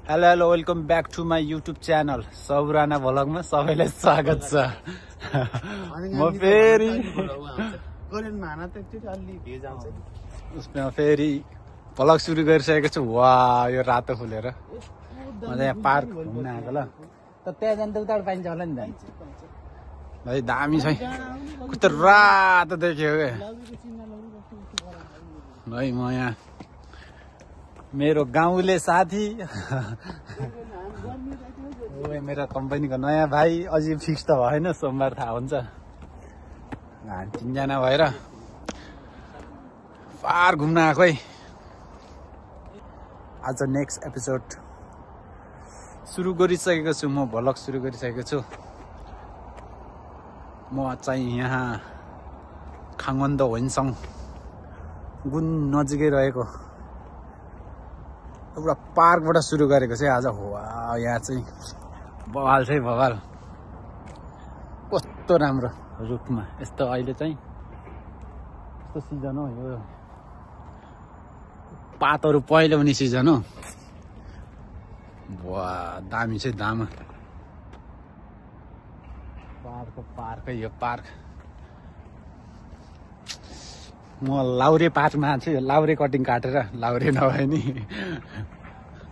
Hello welcome back to my YouTube channel सबुराना भ्लगमा सबैलाई स्वागत छ। म फेरि उसमा फेरि भ्लग सुरु गरिसकेको छु। वा यो रातो फुलेर म चाहिँ यहाँ पार्क घुम्न आएको ल। त त्यहाँ जान्छ उताबाट पाइन्छ होला नि भाइ, दामी छ कस्तो रातो देखियो क्या भाइ। म यहाँ मेरो गाउँले साथी मेरो कम्पनीको नयाँ भाइ अझै फिक्स त भएन, सोमबार थाहा हुन्छ। हामी तीनजना भएर पार घुम्न आएको है। आज नेक्स्ट एपिसोड सुरु गरिसकेको छु, म भ्लग सुरु गरिसकेको छु। म चाहिँ यहाँ खाङवन्द होइनसङ गुन नजिकै रहेको एउटा पार्कबाट सुरु गरेको चाहिँ आज हो। यहाँ चाहिँ बवाल चाहिँ बवाल, कस्तो राम्रो रुखमा यस्तो अहिले चाहिँ यस्तो सिजन हो यो, पातहरू पहिल्याउने सिजन हो। वा दामी चाहिँ दाम पार्कै यो पार्क। म लाउरे पार्कमा चाहिँ लाउरे कटिङ काटेर, लाउरे नभए नि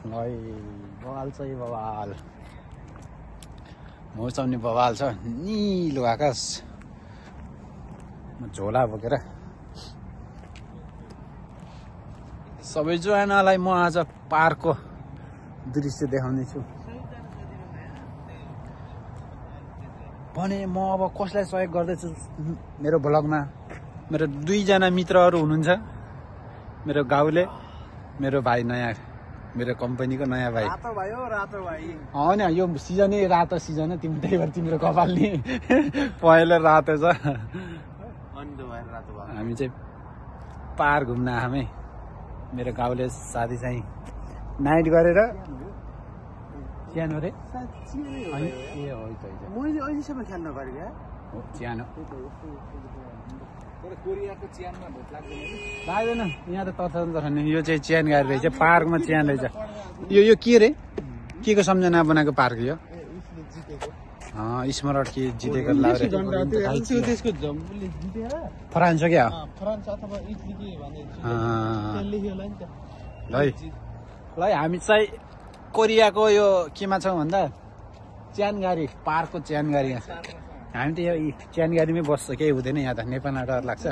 बवाल चाहिँ बवाल, मौसम बवाल छ, निलो आकाश। म झोला बोकेर सबैजनालाई म आज पार्कको दृश्य देखाउने छु भने म अब कसलाई सहयोग गर्दैछु मेरो भ्लगमा। मेरो दुईजना मित्रहरू हुनुहुन्छ, मेरो गाउँले, मेरो भाइ नयाँ, मेरो कम्पनीको नयाँ भाइ। रातो भाइ हो, रातो भाइ होइन, यो सिजनै रातो सिजन हो। तिमी त्यही भएर तिम्रो कपाल नि पहिलो रातो छ। हामी चाहिँ पार घुम्न आएँ। मेरो गाउँले साथी चाहिँ नाइट गरेर च्यानो रे मैले अहिलेसम्म ख्याल नगरेको च्यानो लाग्दैन। यहाँ त तर्छ यो चाहिँ च्यान गाडी रहेछ, पार्कमा च्यान रहेछ। यो के रे, के को सम्झना बनाएको पार्क यो? स्मरण के जितेको फ्रान्स हो क्या? ल हामी चाहिँ कोरियाको यो केमा छौँ भन्दा च्यान गाडी, पार्कको च्यान गाडी। हामी त यो च्यान गाडीमै बस्छ, केही हुँदैन। यहाँ त नेपालमा डर लाग्छ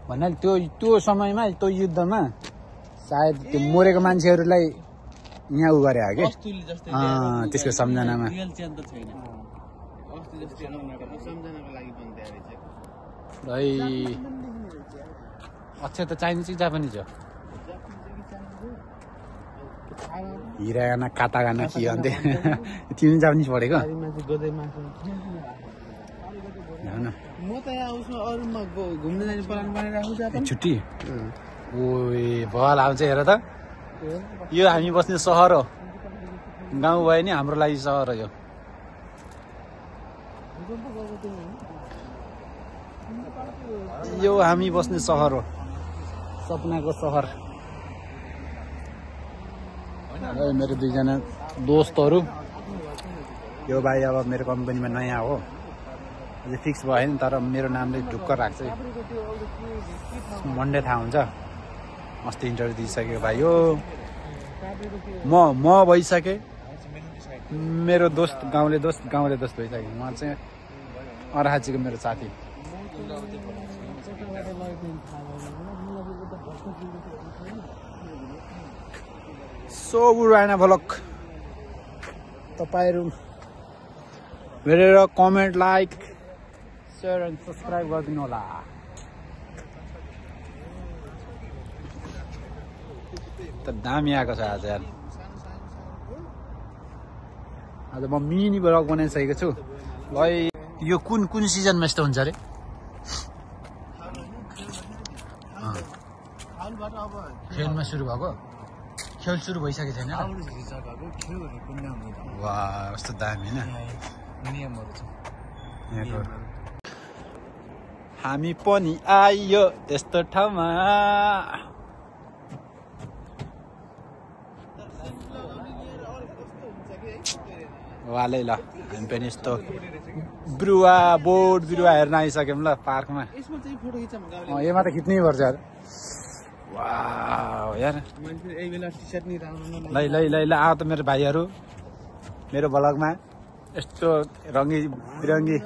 भन्नाले त्यो समयमा त्यो युद्धमा सायद त्यो मरेको मान्छेहरूलाई यहाँ उ गरे हो कि त्यसको सम्झनामा। अक्षय त चाइनिज कि जापानिज हो? हिरागाना कातागाना के भन्थे तिमी जापानिज पढेको? म त यहाँ उसमा अरूमा घुम्न जाने प्लान बनाइरहेको छु। छुट्टी ओए भल आउँछ। हेर त यो हामी बस्ने सहर हो, गाउँ भयो नि हाम्रो लागि सहर हो यो। यो हामी बस्ने सहर हो, सपनाको सहर। मेरो दुईजना दोस्तहरू, यो भाइ अब मेरो कम्पनीमा नयाँ हो, अझै फिक्स भएन, तर मेरो नामले ढुक्क राख्छ। मन्डे थाहा हुन्छ। अस्ति इन्टरभ्यू दिइसक्यो भाइ हो। म भइसकेँ, मेरो दोस्त गाउँले दोस्त भइसक्यो। म चाहिँ अराहाजीको मेरो साथी। सबुराना भ्लग तपाईँहरू हेरेर comment, like, share and subscribe गरिदिनु होला। त दामी आएको छ आज यार। आज म मिनी भ्लग बनाइसकेको छु। भाइ यो कुन सिजनमा यस्तो हुन्छ अरे? खेलमा सुरु भएको, खेल सुरु भइसकेको छैन? वा कस्तो दामी होइन। हामी पनि आइयो यस्तो ठाउँमा। वालै ल हामी पनि यस्तो बिरुवा बोट बिरुवा हेर्न आइसक्यौँ ल पार्कमा यसमा त खिच्नै पर्छ यार वाउ यार ल आऊ त मेरो भाइहरू मेरो ब्लगमा यस्तो रङ्गी बिरङ्गी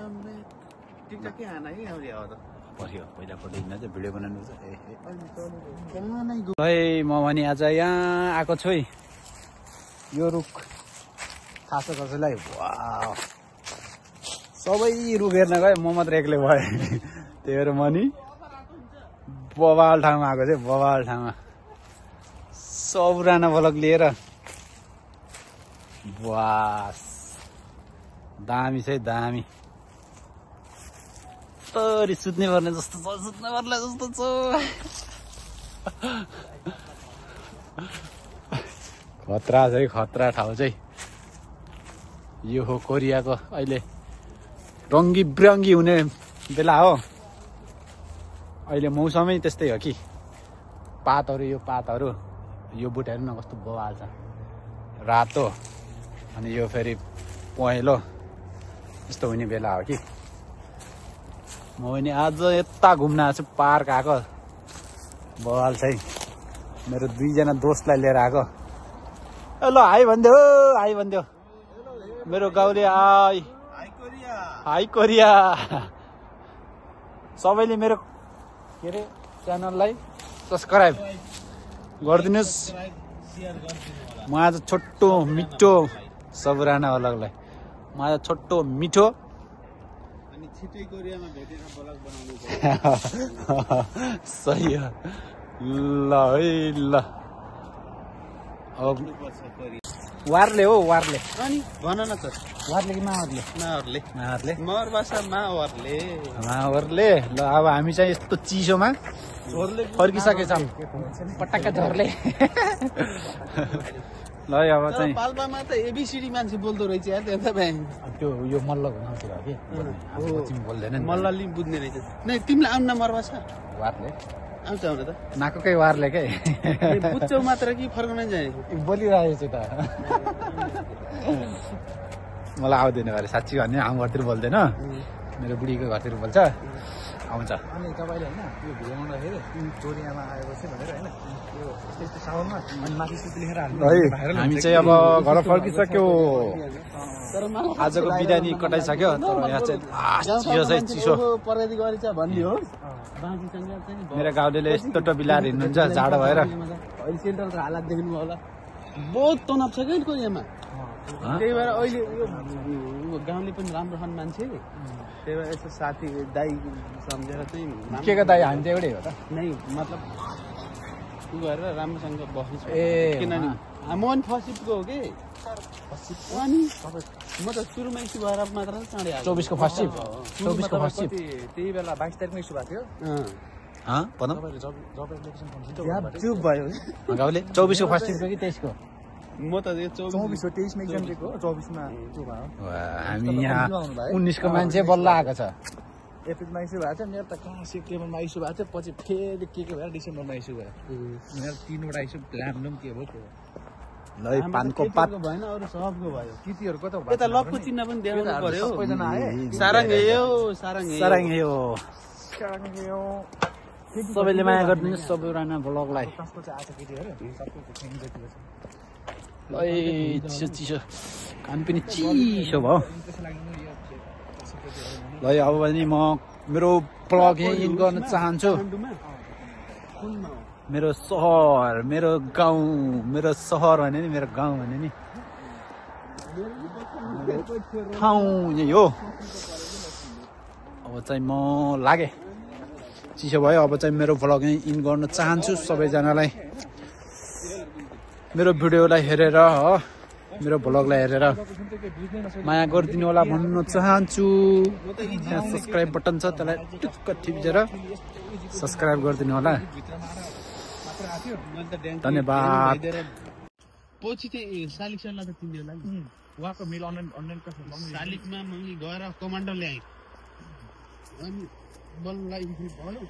पर्यो पहिला फोटो हिँड्न चाहिँ भिडियो बनाउनु है म भने आज यहाँ आएको छु है यो रुख थाहा छ कसैलाई वाउ सबै रुख हेर्न गयो म मात्र एक्लै भएँ त्यही भएर म नि बवाल ठाउँमा आएको चाहिँ बवाल ठाउँमा सबुराना ब्लग लिएर वास दामी छ है दामी तरी सुत्ने पर्ने जस्तो छ सुत्ने पर्ने जस्तो छ खतरा छ है खतरा ठाउँ चाहिँ यो हो कोरियाको अहिले रङ्गी बिरङ्गी हुने बेला हो अहिले मौसमै त्यस्तै हो कि पातहरू यो पातहरू यो बुट हेर्नु न कस्तो बवाल छ रातो अनि यो फेरि पहेँलो यस्तो हुने बेला हो कि म पनि आज यता घुम्न आएको छु पार्क आएको बवाल छ है मेरो दुईजना दोस्तलाई लिएर आएको ल हाई भनिदेऊ मेरो गाउँले हाई कोरिया सबैले मेरो के अरे च्यानललाई सब्सक्राइब गरिदिनुहोस् म आज छोटो मिठो सबुराना ब्लगलाई म आज छोटो मिठो अनि छिटै कोरियामा भेटेर ब्लग बनाउनु सही हो ल है ल अब वारले हो वारले अनि भन न त वारले कि मावरले मर भाषा मावरले ल अब हामी चाहिँ यस्तो चिसोमा फर्किसकेछौँ पटक्क झर्ले ल अब चाहिँ पाल्पामा त एबिसिडी मान्छे बोल्दो रहेछ यार त्यो यो मल्लको मान्छे हो कि बोल्दैन मल्लले बुझ्ने रहेछ नै तिमीलाई आउन मर भाषा वारले आउँछ आउन त नाककै वारले के बुझ्छौ मात्र कि फर्कन जाने बोलिरहेको छु त मलाई आउँदैन अरे साँच्ची भन्ने हाम्रो घरतिर बोल्दैन मेरो बुढीको घरतिर बोल्छ आउँछ अनि तपाईँले होइन यो भिडियो बनाउँदाखेरि कोरियामा आएपछि भनेर होइन यो यस्तो साउन्डमा अनि माथि सुत लेखेर हामी चाहिँ अब घर फर्किसक्यो आजको बिरानी कटाइसक्यो तर यहाँ चाहिँ चिसो मेरो गाउँले यस्तो टोपी लाएर हिँड्नुहुन्छ जाडो भएर अहिले सेन्ट्रलको हालत देख्नु होला बहुत तनाव छ क्या कोरियामा त्यही भएर अहिले यो गाउँले पनि राम्रो छन् मान्छे त्यही भएर यसो साथी दाई सम्झेर चाहिँ के दाई हामी चाहिँ एउटै हो त नै मतलब उ गरेर राम्रोसँग बस्नु ए किनभने म पनि फर्स्ट सिफ्टको हो कि अनि म त सुरुमा इस्यु भएर मात्र चाँडै आएको 24 को फर्स्ट सिफ्ट 24 को फर्स्ट सिफ्ट त्यही बेला 22 तारिकमा इस्यु भएको थियो भयो गाउँले 24 को फर्स्ट सिफ्ट हो कि 23 को म त 24 हो 23 मा एक्जाम दिएको 24 मा त्यो भयो हामी यहाँ 19 को मान्छे बल्ल आएको छ एप्रिलमा इस्यु भएको छ मेरो त कहाँ सेप्टेम्बरमा इस्यु भएको थियो पछि फेरि के भएर डिसेम्बरमा इस्यु भयो मेरो 3वटा इस्यु राम्रो के भयो त्यो ल पानको पात भएन अरु सबको भयो कितीहरुको त यता लकको चिन्ह पनि देखाउनु पर्यो सबैजना आए सारङ्गे हो सबैले माया गर्दिनु सबैजना ब्लगलाई कसको चाहिँ आज केटीहरु सबको थ्याङ्क यू ल चिसो कान पनि चिसो भयो ल अब पनि म मेरो ब्लग इन गर्न चाहन्छु मेरो सहर मेरो गाउँ मेरो सहर भने नि मेरो गाउँ भने नि ठाउँ यही हो अब चाहिँ म लागे चिसो भयो अब चाहिँ मेरो ब्लग इन गर्न चाहन्छु सबैजनालाई मेरो भिडियोलाई हेरेर हो मेरो ब्लगलाई हेरेर माया गरिदिनु होला भन्न चाहन्छु यहाँ सब्स्क्राइब बटन छ त्यसलाई टुक्क टिपेर सब्स्क्राइब गरिदिनु होला धन्यवाद पछि चाहिँ शालिक सरलाई त तिमीले होला नि उहाँको मेल अनलाइन कसो शालिकमा मैले गएर कमान्डर ल्याएँ अनि बललाई भयो